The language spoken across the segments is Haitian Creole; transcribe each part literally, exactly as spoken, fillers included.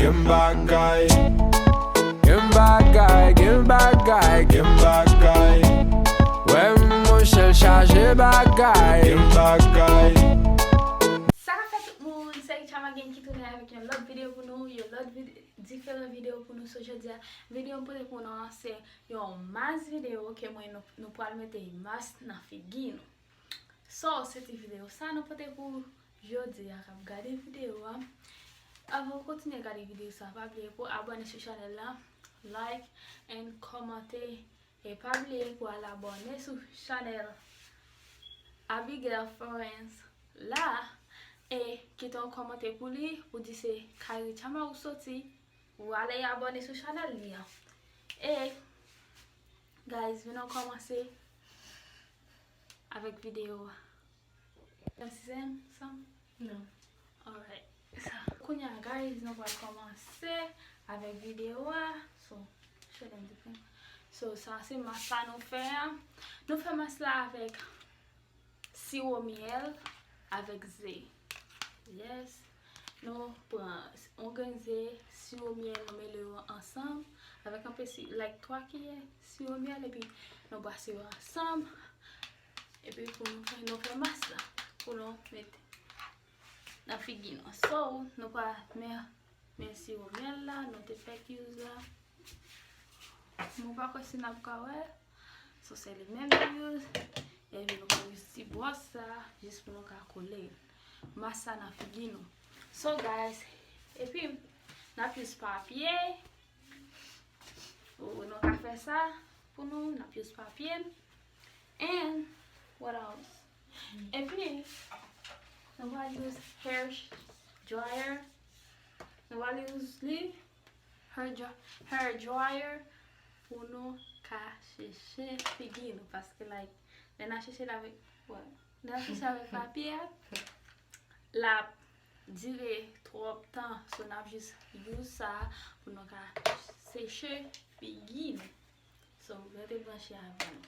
Gen bagay. Gen bagay, gen bagay, gen bagay. Wè monchè l chaje bagay. Gen bagay. Sa k ap fèt tout moun, se Richama Gang ki tounen avèk yon lòt videyo pou nou, yon lòt vide-, diferan videyo pou nou. So jodi a, videyo m pote pou nou an se yon mas videyo ke mwen nou, nou pral mete mas nan figi nou. So, se ti videyo sa nou pote pou jodi a k ap gade videyo a. Avan w kontinye gade videyo sa, pa bliye pou abòne sou chanèl la, like and kòmante. E pa bliye pou al abòne sou chanèl Abigail Florence la. E kite yon kòmantè pou li, pou di se kay Richama ou soti, pou ale abòne sou chanèl li an. E, guys, vin nou kòmanse avèk videyo a. Yon sizyèm, sanm? Non. Alright. So, kounye a, guys, nou pral kòmanse avèk videyo a. So, show them the thing. So, sa se mas la nou fè a. Nou fè mas la avèk siwo myèl avèk ze. Yes. Nou pran yon grenn ze, siwo myèl, nou mele yo ansanm avèk anpe si, like, twa kiyè siwo myèl, epi nou brase yo ansanm. Epi pou nou fè, nou fè mas la, pou nou mete nan figi nou. So, nou pral men, men siwo myèl la, nou te fèk use la. Mwen pa kwè si n ap ka wè. So, se li menm nou use. Epi nou ka use ti bwòs sa, jis pou nou ka kole mas sa nan figi nou. So, guys, epi, n ap use papye. Ou nou ka fè sa pou nou, n ap use papye. And what else? Epi, nou va use hair sh-, dryer. Nou va use li, hair dry-, hair dryer, pou nou ka seche figi nou. Paske, like, lè n ap seche l avèk, well, lè n ap seche avèk papye a, l ap dire twòp tan. So, n ap jis use sa pou nou ka seche figi nou. So, rete branche avè nou.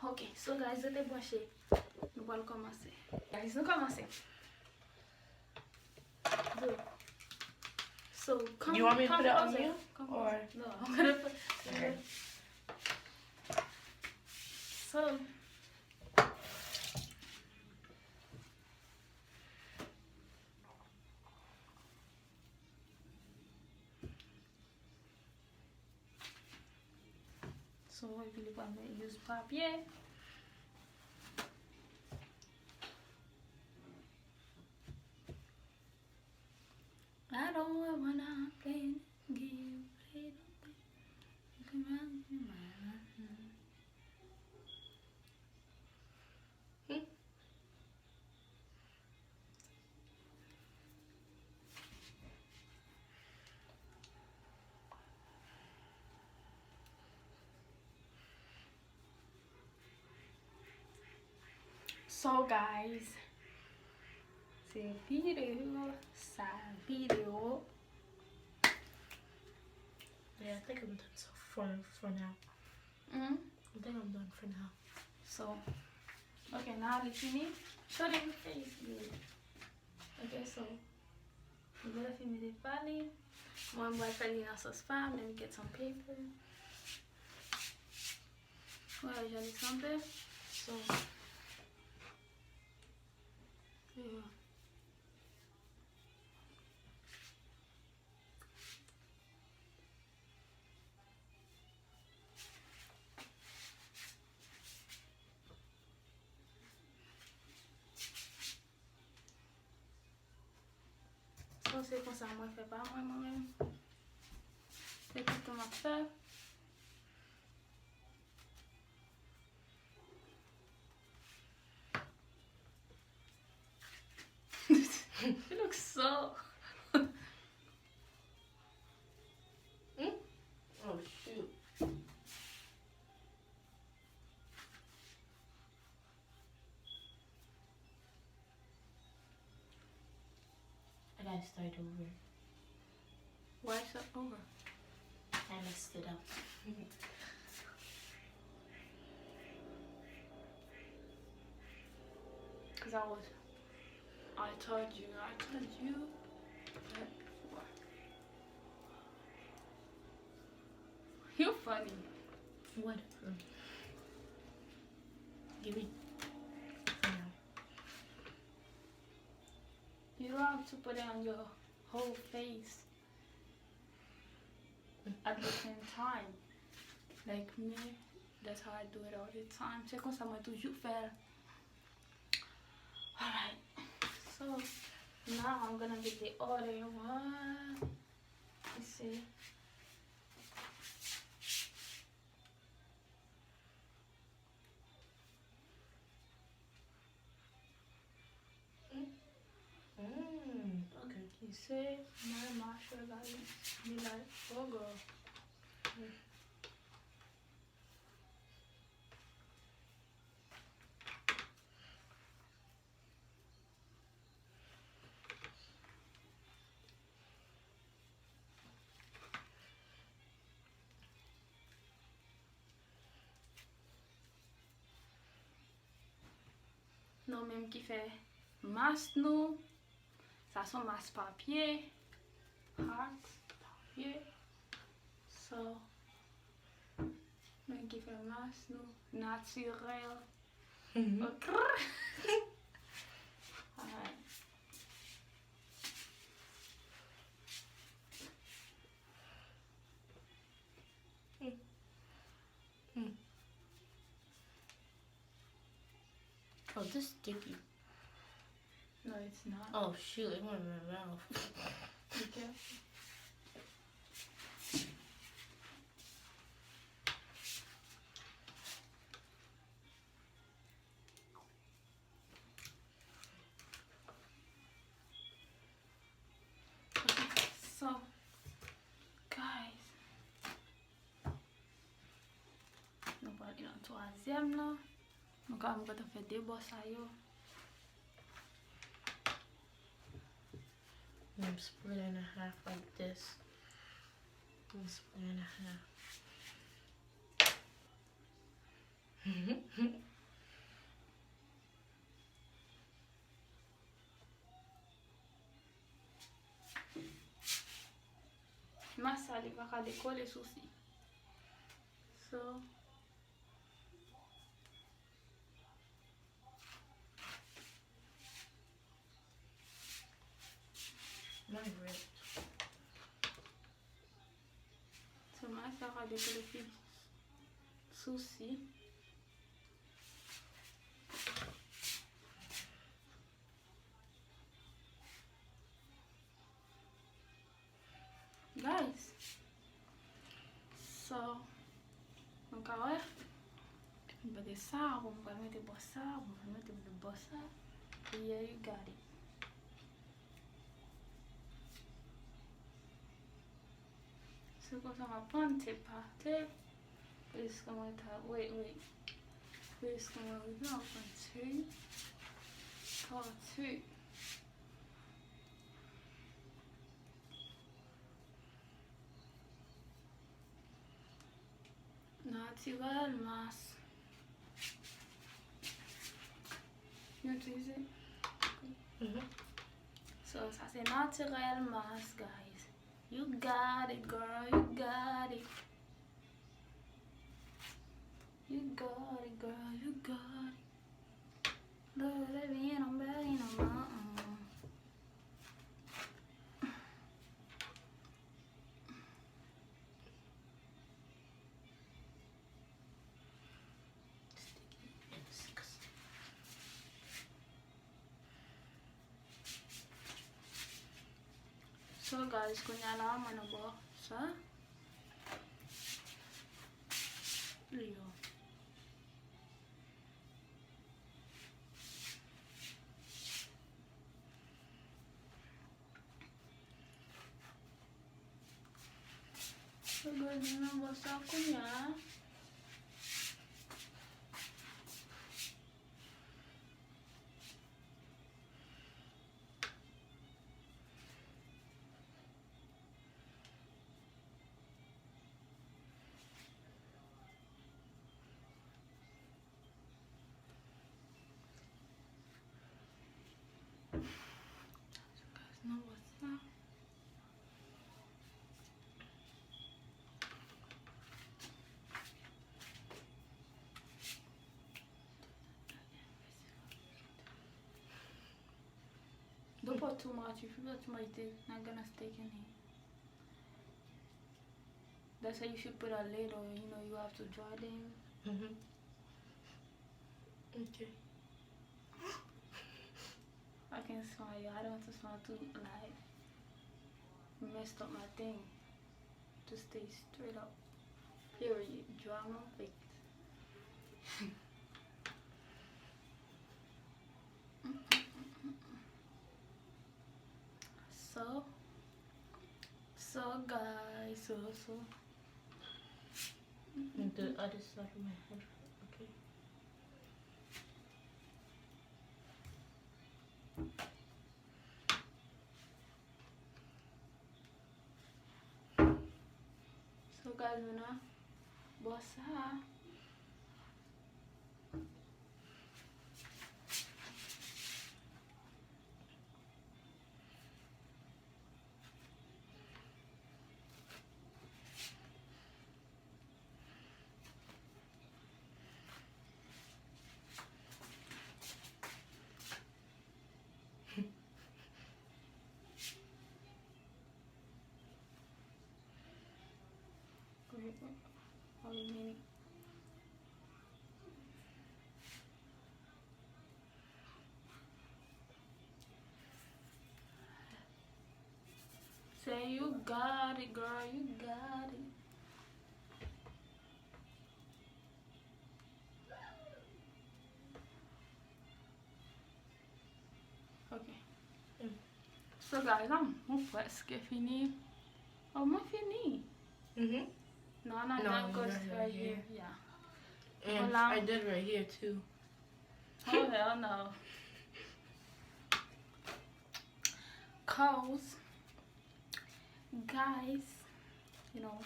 Ok, so, guys, rete branche. Nou pral kòmanse. Guys, nou kòmanse. Go. So, come, you want me to come put it on closer. You? Come or closer. No, I'm gonna put, okay. So, so, epi li pral use papye. I don't wanna play the game, play the game. Hmm. So, guys, se videyo sa, videyo. Yeah, I think I'm done so for, for now. Mm-hmm. I think I'm done for now. So, okay, now let's finish. Show them your face, babe. Okay, so, we gotta finish the pali. Mwen, mwen fè li nan sòs pa m, let me get some paper. Mwen, jan li sanble. So, yeah. So, se konsa mwen fè pa mwen, mwen menm. Se tout mwen fè. You look so. Hmm? Oh, shoot. I gotta start over. Why start over? I messed it up. 'Cause I was I told you, I told you. But what? You funny. Whatever. Give me. You don't have to put it on your whole face at the same time. Like me, that's how I do it all the time. Se konsa mwen toujou fè l. Alright. So now I'm gonna get the other one. Let's see. Mm, okay. You see, my mascara got me like, oh girl. Nou menm ki fè mas nou, sa se yon mas papye, hot papye. So, nou ki fè mas nou natirèl. Ok. Alright. Mm. Mm. Oh, this sticky. No, it's not. Oh, shoot, it went in my mouth. Be careful. So, guys, nou pral gen yon twazyèm nan. Nou ka, m gentan fè de bò sa yo. I'm splitting in half like this. I'm splitting in half. Mas sa, li pa ka dekole sou si. So, my rip. So, mas sa ka dekole sou si. Guys, so, nou ka wè, m mete sa, bon, m pral mete bò sa, bon, m pral mete bò sa. Yeah, you got it. Se konsa m ap pran te pate. Jiska mwen ta, wait, wait. Jiska mwen rive an pran te pate. Natirèl mas. You utilize it? So, sa se natirèl mas, guys. You got it, girl, you got it. You got it, girl, you got it. Love it, baby, ain't nobody, ain't nobody. So, guys, kounye a la, mwen nan bò sa. Li yo. Gade nan bò sa kounye a. Don't put too much. If you put too much, they're not gonna stick in it. That's why you should put a little, you know, you have to draw them. Mm-hmm. Okay. I can smile you. I don't want to smile too, like, messed up my thing. Just stay straight up. Period. Drama, like. So, so guys, so, so. And the other side of my head. Okay. So guys, mwen nan bò sa. Wait, wait. Hold on a minute. Say you got it, girl, you got it. Ok. So guys, la, mwen prèske fini. Oh, mwen fini. Mm-hmm. No, not No, done, you cause don't have right it here. Here. Yeah. And Hold on. I did right here too. Oh, hell no. Cause, guys, you know.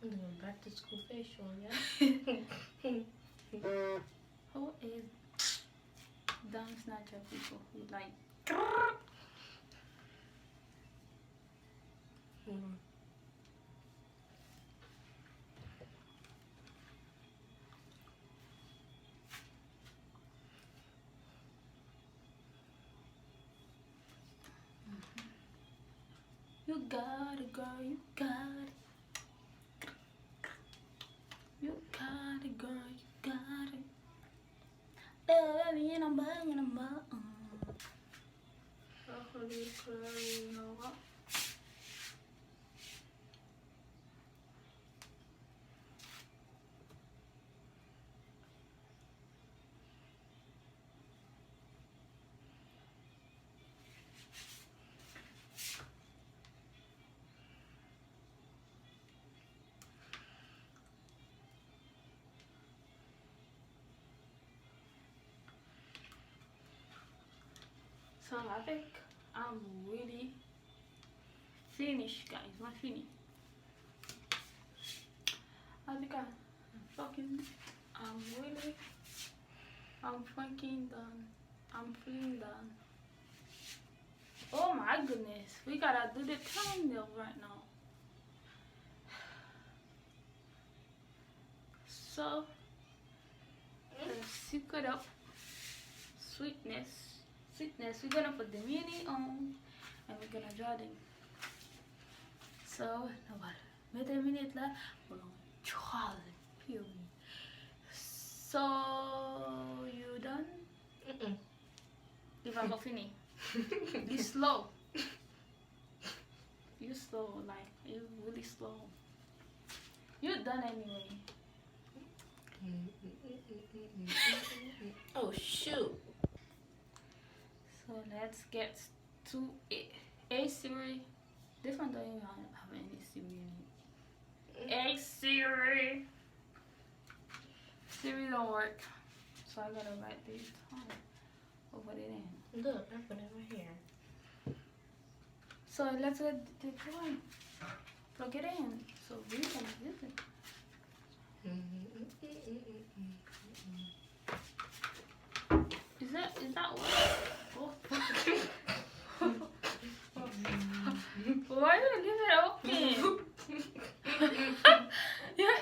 I'm doing back to school facial, yeah. Who is Dime Snatcher people who like. Hold on. You got it, girl, you got it. You got it, girl, you got it. Baby, you know, but you know, but, um. So avèk, I'm really finish, guys. Mwen fini. Antouka, fucking, I'm really, I'm fucking done. I'm feeling done. Oh my goodness, we gotta do the thumbnail right now. So, the secret of sweetness, sweetness, we're gonna put the mini on and we're gonna draw them. So, nou pral mete minit la pou nou draw them, period. So, you done? Mm-mm. Li pa ko fini. Li slow. You slow, like, you really slow. You done anyway. Oh, shoot. So let's get to it. Hey Siri. This one don't even have any Siri in it. Hey Siri. Siri don't work. So I gotta write this down. Or put it in. Look, I put it right here. So let's get the drawing. Plug it in. So we can use it. Is that, is that what? Oh, fuck. Why you leave it open? Yeah.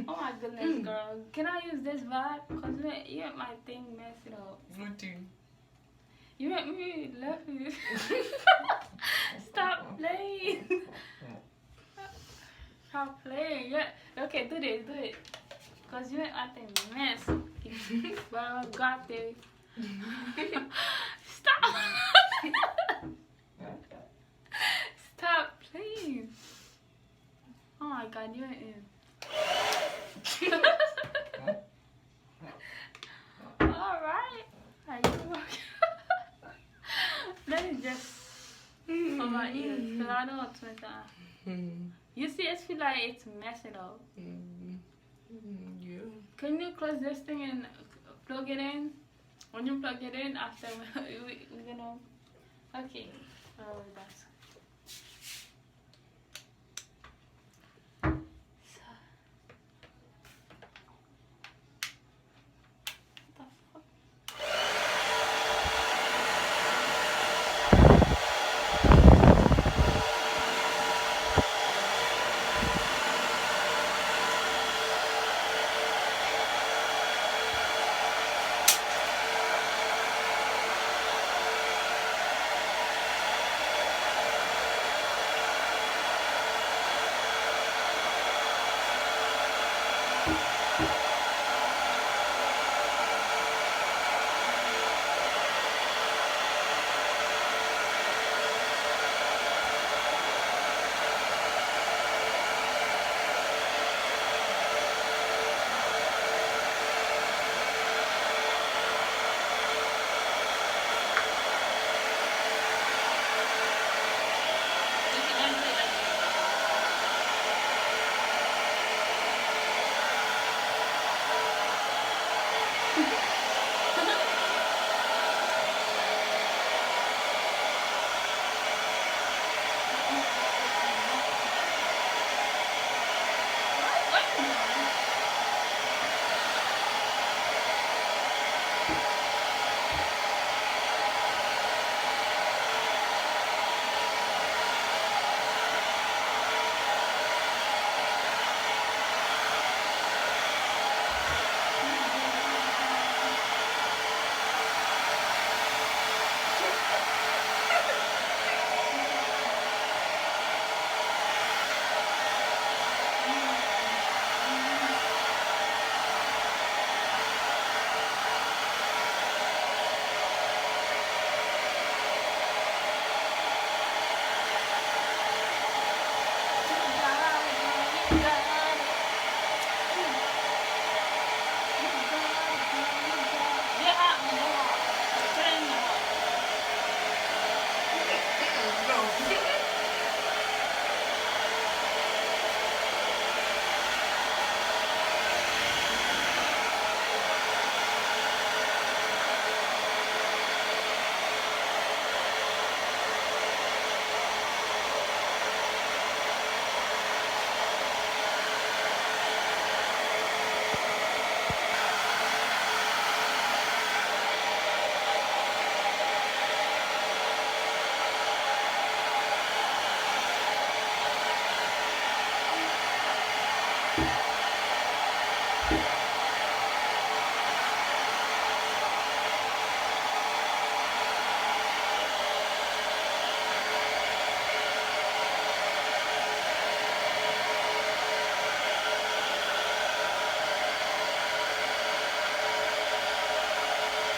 Oh my Goodness, girl. Can I use this vibe? Cause you, you make my thing mess it up. What thing? You make me laugh. Stop playing. Stop playing. Yeah. Okay, do this, do it. Cause you make my thing mess. Baba gate. Stop. Stop playing. Oh my God, you're in. All right. Are you okay? Let me just for my ears, 'cause I don't want to make that. You see, it's feel like it's messing up. Mm, yeah. Can you close this thing and plug it in? When you plug it in, after we, we, we're gonna. Okay. Oh, that's. So, what the fuck?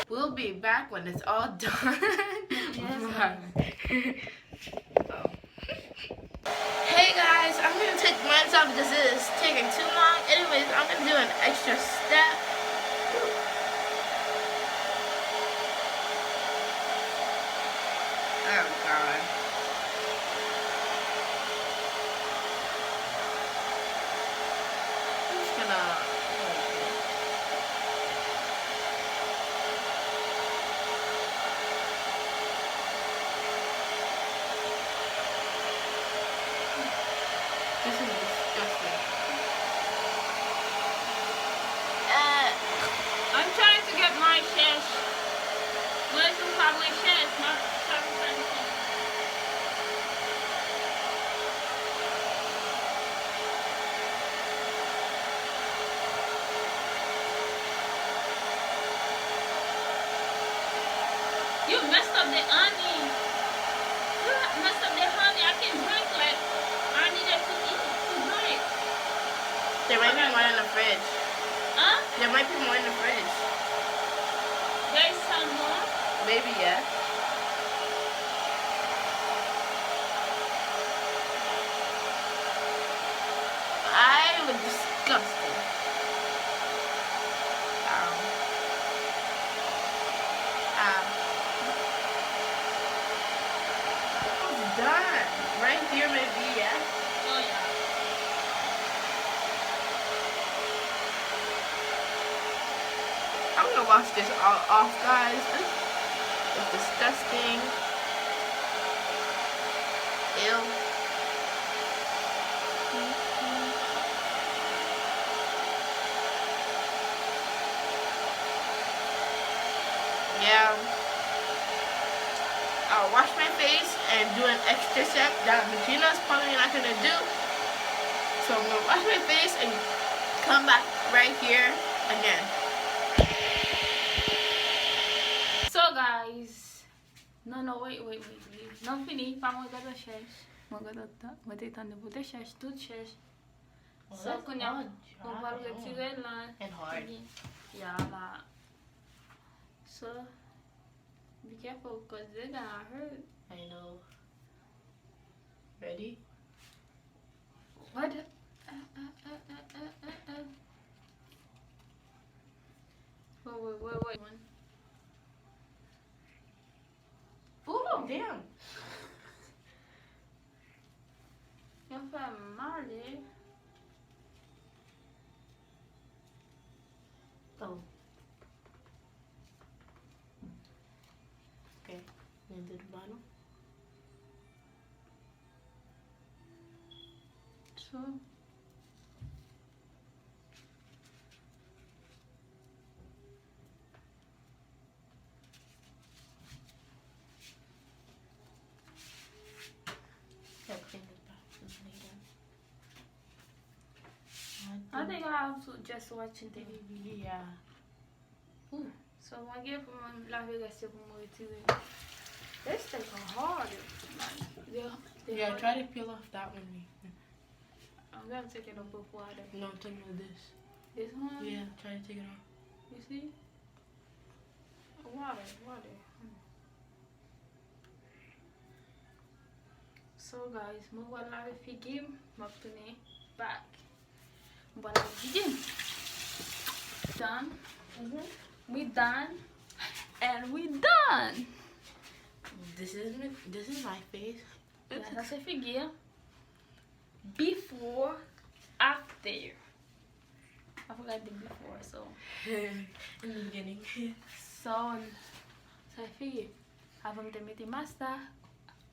We'll be back when it's all done. Yes, yes. Oh. Hey guys, I'm gonna take mine off because it is taking too long. Anyways, I'm gonna do an extra step. Oh God. I'm just gonna. This is disgusting. Uh, I'm trying to get my shash. Mwen tou pa mwen shash, mwen pa mwen shash. Messed up the honey. Messed up the honey. I can drink it. I need it to eat, to drink. There might be more in the fridge. Huh? There might be more in the fridge. There is some more. Maybe, yeah. I was disgusted. Ow. Ow. It's done. Right here, maybe, yeah. Oh, yeah. I'm gonna wash this all off, guys. This is disgusting. Ew. Yeah. I'll wash my face and do an extra step that Regina's probably not gonna do. So I'm gonna wash my face and come back right here again. So guys, non, non, wait, wait, wait, wait. Non, fini, pa mwen gade chèch. Mwen gade tan, mwen te tande pou te chèch, tout chèch. So kounye a, mwen pral retire l lan. And hard. Yeah, la. So, be careful, cause they're gonna hurt. I know. Ready? What? Uh, uh, uh, uh, uh, uh, uh. Wait, wait, wait, wait. One. Ooh, damn. Yo fè mal, eh. Oh. Okay. Mwen te dou ba nou. So. Fè plen de pati ladan. I think I have to just watching the video. Yeah. So mwen gen pou mwen lave rès yo pou mwen retire. This take a hard. They, they Yeah, hard. Try to peel off that one. I'm gonna take it up with water. No, I'm talking about this. This one? Yeah, try to take it off. You see? Water, water. Hmm. So guys, mwen pral lave figi m, m ap tounen back. Mwen pral lave figi m. Done. Mm-hmm. We done. And we done. This is my, this is my face. Yeah, sa se figi an. Before, after. I forgot the before, so. In the beginning. So, sa figi. Avan m te mete mask la,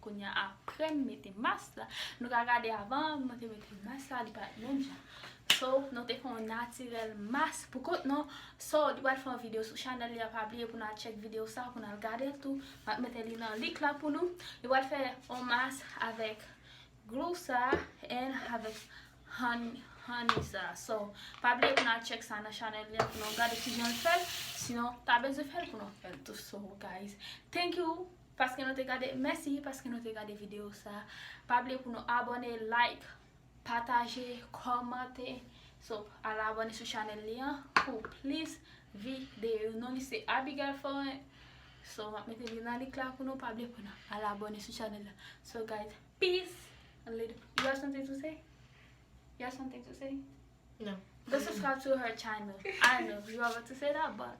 kounye a apre m mete mask la. Nou ka gade avan, mwen te mete mask la, li pa t menm jan. So, nou te fè yon natirèl mask pou kont nou. So, li pral fè yon videyo sou chanèl li a, pa bliye pou n al tchèk videyo sa, pou n al gade l tou. M ap mete li nan link la pou nou. Li pral fè yon mask avèk glou sa and avèk honey, honey sa. So, pa bliye pou n al tchèk sa nan chanèl li an pou nou gade kijan l fè l. Sinon, ta bezwen fè l pou nou fè l tou. So, guys, thank you paske nou te gade, mèsi paske nou te gade videyo sa. Pa bliye pou nou abòne, like, pataje, kòmante. So, al abòne sou chanèl li an pou plis videyo. Non li se Abigail Florent. So, m ap mete li nan link la pou nou. Pa bliye pou nou al abòne sou chanèl la. So, guys, peace. And later. You have something to say? You have something to say? No. Go subscribe to her channel. I know you were about to say that, but